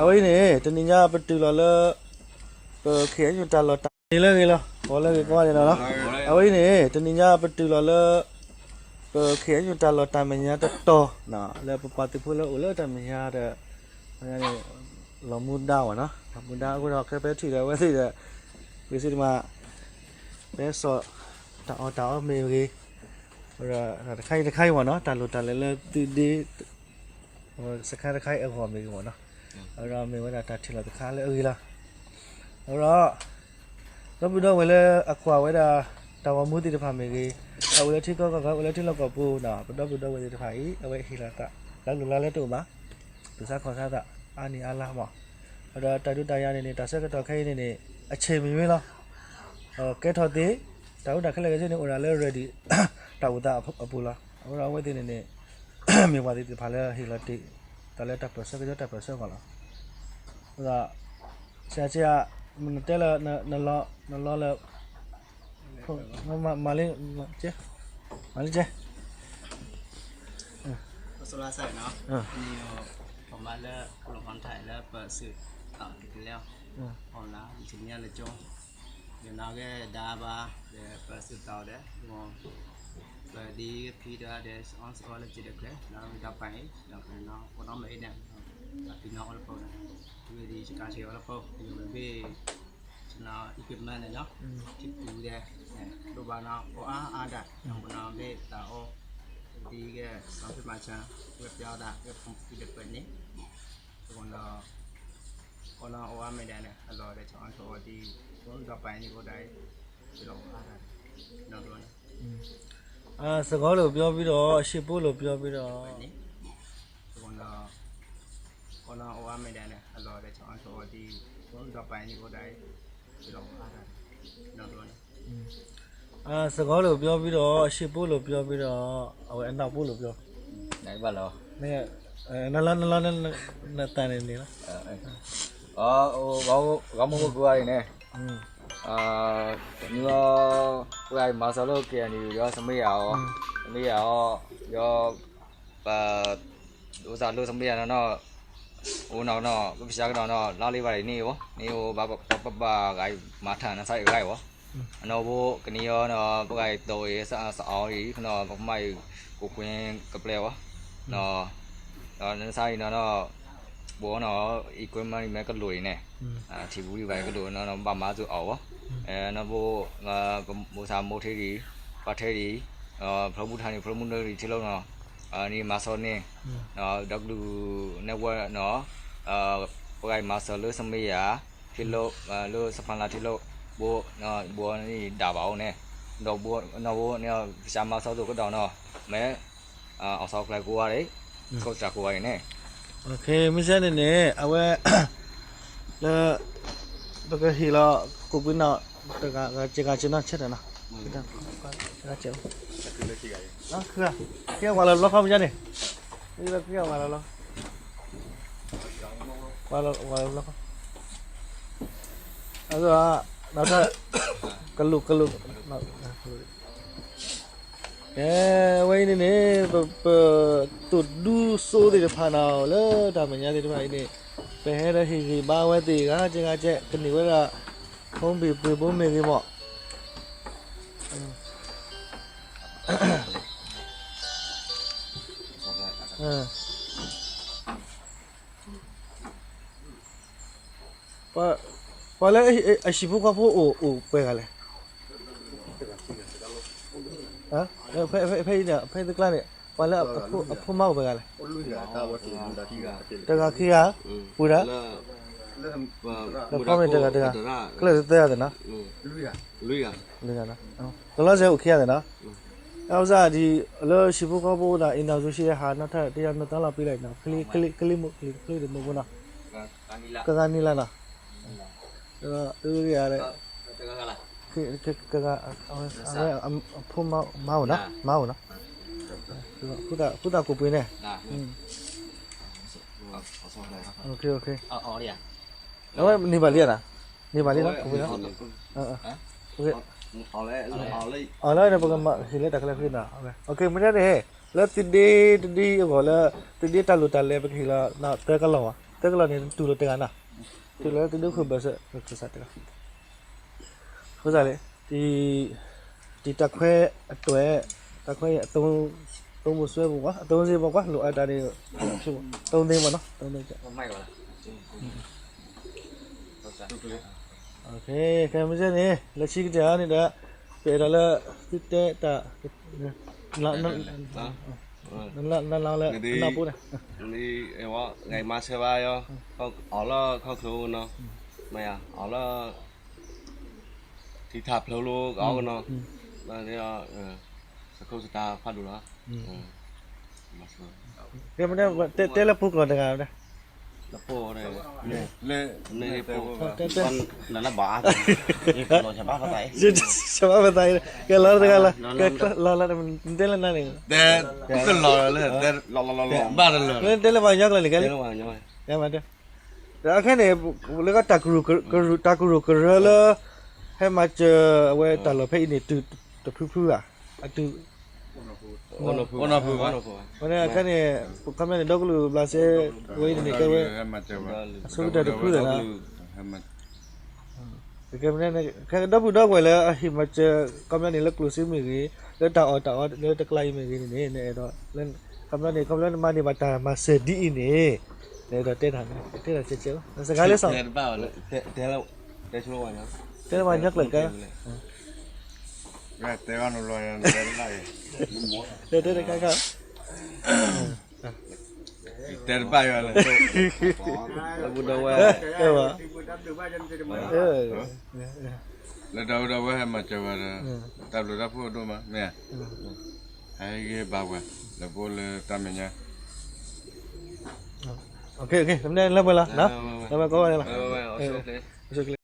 အဝဲအံၤန့ၣ် တနံၤညါပတုၤလီၤလၢ ပ ခ့ၣ်အဲၣ်ယူၣ် တၢ်လီၢ်တၢ်န့ၣ်လၢအဂ့ၤလီၤ, ကိးလၢအဂ့ၤကိးဂၤဒဲးနီၤလီၤ. အဝဲအံၤန့ၣ် တနံၤညါပတုၤလီၤလၢ ပ ခ့ၣ်အဲၣ်ယူၣ် တၢ်လီၢ်တၢ်မဲာ်ညါတတီၤ လၢပပှၤသုးဖိလၢအိၣ်လၢတၢ်မဲာ်ညါဒီး လီၤမူဒါဝဲနီၤ, လီၤမူဒါအဃိဒီး ခဲဖဲထံၣ်ဒီးအဝဲသ့ၣ်ဒီး ပစံးတမး ဖဲစီၤ တၢ်အီၣ်တၢ်အီမ့ၢ်ဂ့ၤ, တခါအံၤတခါအံၤမ့ၢ်နီၤ တၢ်လိၣ်တၢ်လဲၤလၢသုးဒ့ စခါတခါအံၤအဂီၢ်မ့ၢ်ဂ့ၤမ့ၢ်နီၤ, အဝဲဒီးမ့ၢ်ဝဲဒၣ်တၢ်ထံၣ်လိာ်တခါလၢအဂ့ၤလီၤ. အဝဲဒီး ဒီပုၢ်ဒီဝဲၢ်လၢအကွၢ်ဝဲဒၣ် တၢ်ဂီၤမူသ့ၣ်တဖၣ်မ့ၢ်ဂ့ၤ, အအိၣ်လၢထံကီၢ်ကီၢ်ချၢ အိၣ်လၢထံလီၢ်ကီၢ်ပူၤနီၤ ပဒီပုၢ်ဒီဝဲၢ်သ့ၣ်တဖၣ်အံၤ အဝဲဟ့ၣ်လီၤသး လၢလိၣ်လၢလဲတအိၣ်ဘၣ်, သူၣ်ဆါခီၣ်ဆါသး အါနံၣ်အါလါမ့ၢ်, ဒီးတၢ်ဒုးတၢ်ယၤန့ၣ်န့ၣ် တၢ်ဆၢကတီၢ်ခဲအံၤန့ၣ်န့ၣ် အဆ့ၣ်မ့ၢ်မ့ၢ်လီၤ. ကဲထီၣ်သ့ တၢ်အိၣ်တၢ်ခဲလၢာ်ခဲဆ့န့ၣ် အိၣ်ဒၣ်လၢ ready တၢ်အိၣ်သးအပူၤလီၤ. အဃိဒီးအဝဲသ့ၣ်န့ၣ်န့ၣ် မ့ၢ်ပှၤသ့ၣ်တဖၣ်လၢဟ့ၣ်လီၤတ့ၢ် တၢ်လၢတၢ်ပၢၢ်ဆၢကညီတၢ်ပၢၢ်ဆၢအဂီၢ်လီၤ. အဃိဒီး ဆရာဆရာ နတဲလၢ နလီၤ နလီၤလၢ မၤလံ ကဲ မၤလံကဲ ပစိလါစဲနီၤ နံၤ ပမၤလၢ ကလီၤမၤထၢၣ်လၢပစုး တလဲ online ယတနံၤလၢကၠိ ယနာ်က့ဒါဘၣ် ဒီးပစုးတီၤဒီး ပဒ်ဖံတဂၤဒီး အီစအီလၢက့ဒီးကျဲ ဒီးမ့ၢ်ဒီးပၢ်အံၤ ဒီးကနီၤ ပနီၢ်မ့ၢ်အံၤန့ၣ် ပှၤနီၢ်အီလၢပှၤန့ၣ် ဝံၤဒ်ယကၤဆ့အီလၢပှၤ ယဝဲဘ့ၣ် ကနီၤ equipment န့ၣ်နီၤ ထံပူၤဒီး ဒိးဘၣ်နီၤ အိၣ်အါအါဒၣ် ပနီၢ်ဘ့ၣ်တၢ်အီ ဒ်ကဲ စီၤဖ့မၤဆၢ ဝဲပျီဒၣ် ဝဲဖံဒီးပၢ်န့ၣ် ပနီၢ် ပနီၢ်အိၣ်အါမ့ၢ်ဒၣ်န့ၣ် အလီၢ်ဒီး ကၠီအီထီၣ်အီဒ် ပဒီးပၢ်အံၤန့ၣ်အိၣ်ဒၣ် ပလီၢ်အိၣ်အါဒၣ် နီၢ်ဘျီန့ၣ် စကီးလိာ်ပယီၤဘံဒီး အရှေ့ပိုးလိာ်ပယီၤဘံဒီး ပနီၢ်အိၣ်အါမ့ၢ်ဒၣ်န့ၣ် အလီၢ်ဒီး ကၠီအီထီၣ်အီဒ် ပဒီးပၢ်အံၤန့ၣ်အိၣ်ဒၣ် ပလီၢ်အိၣ်အါဒၣ် နီၢ်ဘျီန့ၣ် စကီးလိာ်ပယီၤဘံဒီး အရှေ့ပိုးလိာ်ပယီၤဘံဒီး အဝဲအနောက်ပိုးလိာ်ပယီၤ နဘၣ်လီၤ နလီၤ နလီၤ နတၢ်န့ၣ်န့ၣ်လီၤ ဂီၤမူဖိကိးဂၤအံၤန့ၣ် နံၤအီၤ ပှၤမၤစီၤလၢ KNU ဒီး သမ့ယၤအီၤ သမ့ယၤအီၤ ဒီး ပ ဒိးစၢ်လၢသမ့ယၤနီၤနီၤ အိၣ်နီၤနီၤ ပကစၢ်ကဒီးနီၤ လါလံဘၣ်ဒ်န့ၣ်အံၤ န့ၣ်အံၤ ဘၣ်ပဘၣ်ဂၤမၤထၢၣ်နသးအံၤဂၤအံၤ အနီၢ်ဖိကနံၤအီၤနီၤ ပဂၤအံၤတိၤအံၤ စအီၤအံၤ ကနီၤ ပကမၤအံၤ ကိးကွင်းကပျဲအီၤ ဒီးနသးအံၤနီၤနီၤ ဘိနီၤ equipment အံၤမ့ၢ်ကလိာ်အံၤန့ၣ် ထံပူၤဒံးဘၣ်ကလိာ်နီၤ ဘၣ်မၤစၢၤအီၤအီၤ နီၢ်ဖိ ဘိသးမိၢ်ထဲဒံး ပၢ်ထဲဒံး ဖျိမုၢ်ထါန့ၣ် ဖျိမုၢ်နၢဒံးထံလီၤနီၤ မၤစၢၤန့ၣ်, ဒီးကလုာ်န့ၣ်ဝဲ, ပှၤမၤစၢၤလၢစမ့ယၤ, ထံလိၣ်, လၢစဖါလါထံလိၣ်, ဘိ, ဘိန့ၣ်ဒၣ်ဘၣ်အိၣ်န့ၣ်, ဒီးဘိန့ၣ် ကစၢ်မၤစၢၤသိးကဒီးနီၤ, မ့ၢ် အီၣ်ဆီၣ်ချဲကိးဂၤဒဲး, ခိၣ်စးကိးဂၤဒဲးန့ၣ်, မ့ၢ်စဲန့ၣ်န့ၣ် အဝဲ လၢ ပကဟ့ၣ်လီၤ ကိးပှ့ၤနီၤ, တဂၤဂၤစဲးဂၤစဲးနီၤ ဆဲးတနီၤ, ဂၤစဲး, ဝဲလီၤဘျီခီမ့ၢ်န့ၣ်, ဝဲလီၤဘျီခီ, ဝဲလီၤဘျီခီ, အ, ကလူးကလူး, ကဲ, အဝဲအံၤန့ၣ်န့ၣ် ပ, ပ, တိၢ်ဒူစိသ့ၣ်တဖၣ်န့ၣ် လၢတၢ်မဲာ်ညါသ့ၣ်တဖၣ်အံၤန့ၣ် ပဟဲဒီးဟ့ၣ်ဂံၢ်ဘါဝဲသ့ၣ်ဂၤကဲဂၤကဲ ကန့ၢ်ဝဲဒၣ် ဖီဘ့ၣ်ပှ့ၤဘိမ့ၢ်ဂ့ၤမး ပှၤလၢအဟံၣ်ဖိဃီဖိအိၣ်အိၣ်ပှဲၤဂၤလဲၣ်, ဖဲအံၤန့ၣ် ဖဲသုကျါန့ၣ် ပှၤလၢအဖိမါအိၣ်ပှဲၤဂၤလဲၣ်, တဂၤခံဂၤ, ပူၤဒီး, ဒီးဖီမ့ၢ်တဂၤတဂၤ, ကျၢၢ်သၢဂၤသ့ၣ်နီၤ, လွံၢ်ဂၤ, ကလီၤစဲအိၣ်ခံဂၤသ့ၣ်နီၤ, အဝဲဒ်အံၤ လၢဟံၣ်ဖိဃီဖိအိၣ်ဒီး အ့ၣ်နီၢ်စိၤဆံးဟးနီၣ်ထၢၣ် တယၤနီၢ်သီလီၤပံလီၤနီၤ, ကလံၤမုၢ်ကလံၤတမုၢ်ဖိနီၤ, ကဂၤနံၤလၢ်နီၤ, တဂၤဂၤလၢ်, ကဂၤ, အဝဲအဖိမါအိၣ်နီၤ, မါအိၣ်နီၤ, ဃုသးကိးပှ့ၤန့ၣ်, အဝဲန့ၢ်ဘၣ်လံနီၤ, န့ၢ်ဘၣ်လံနီၤ, အီၤလၢန့ၣ် ပကမၤဟ့ၣ်လၢတၢ်ခဲလၢာ်ဖဲနီၤ, မ့ၢ်န့ၣ်, လၢသုးဒ့တဒ့အဂီၢ်လၢ သုးဒ့တၢ်လိၣ်တၢ်လဲၤ ပကဟ့ၣ်လီၤ သၢကလီၢ်ဘၣ်, သၢကလီၢ်န့ၣ် တူၢ်လိာ်တဂၤနီၤ, တူၢ်လိာ်လၢသုးဒ့ခိၣ်ဘၢၣ်စၢၤ ခၢၣ်စးတဂၤ, အဃိသတးန့ၣ် တၢ်ခွဲးအတွဲ, တၢ်ခွဲးအံၤ အသုံးဘိစွဲဘိကွၢ်, အသုံးစ့ဘိကွၢ်, လိၣ်အတၢ်န့ၣ်, သုံးသ့ဘိနီၤ, သုံးသ့, ခဲမုၢ်ဆ့ၣ်န့ၣ် လၢဆံကတၢၢ်န့ၣ်ဒီး ပအဲၣ်ဒိးလၢ သုတဲတၢ် နလၢနလၢလၢအနၢ်ပူၤန့ၣ်, ဂဲၤမၤစၢၤဘၣ်ယီၤ, အီၤလၢခီၣ်ချၢအိၣ်နီၤ, မ့ၢ်ယၤ အီၤလၢ ထံထၣ်ဖျိလိကအိၣ်နီၤ, စခိၣ်စတၢ်ဖးဒိၣ်လီၤ, တဲလၢပူၤကျိာ်တဂၤ, လၢ နဘၣ် ကဲလီၤတဂၤလီၤ, ကဲလီၤလီၤ, တဲလၢနၤန့ၣ်, တဲလၢပှၤကညီကျိာ်န့ၣ်, ကဲလၢ ဒီးခဲန့ၣ် လၢတၢ်ကရူၢ်ကရၢလၢ ဟဲမၤစၢၤအဝဲတၢ်လီၢ်ဖဲအံၤန့ၣ် တုၤတဖုဖုဧါ, အတုၤ ဝဲန့ၣ်ခဲန့ၣ် ခီပညီန့ၣ် ဒီကလုာ်ဘျးစဲဝဲအံၤန့ၣ် ကဲဝဲ အဆိကတၢၢ်တဖုလီၤနီၤ. ခဲဒီပုၢ်ဒီဝဲၢ်လၢအဟ့ၣ်မၤစၢၤ ခီပညီန့ၣ် လၢကျိၣ်စ့မ့ၢ်ဂ့ၤ, လၢတၢ်အီၣ်တၢ်အီလၢတကျါအံၤမ့ၢ်ဂ့ၤန့ၣ်န့ၣ် နအဲၣ်ဒိး ခီပညီန့ၣ် ခီပညီနမၤန့ၢ်ဘၣ်တၢ်မၤစၢၤဒ်အံၤန့ၣ် နအဲၣ်ဒိးတဲတၢ် တဲတၢ်ကဲကဲလီၤ စကားလၢစီၤ တဲလၢပှၤကညီကျိာ်ကဲ တဲတခါခါ တဲတဘၣ်ယွၤလၢ လၢတၢ်အိၣ်ဒီးဝဲဟဲမၤစၢၤဝဲဒီး တၢ်ဘျုးတၢ်ဖှိၣ်ဒိၣ်မး မ့ၢ်ဧါ ဟဲဂ့ၤဘၣ်ဝဲ လၢပအိၣ်လၢတၢ်မဲာ်ညါ လၢဝဲလီၤ လၢဝဲကိးဂၤဒဲးလီၤ အိၣ်ဆူၣ်ချ့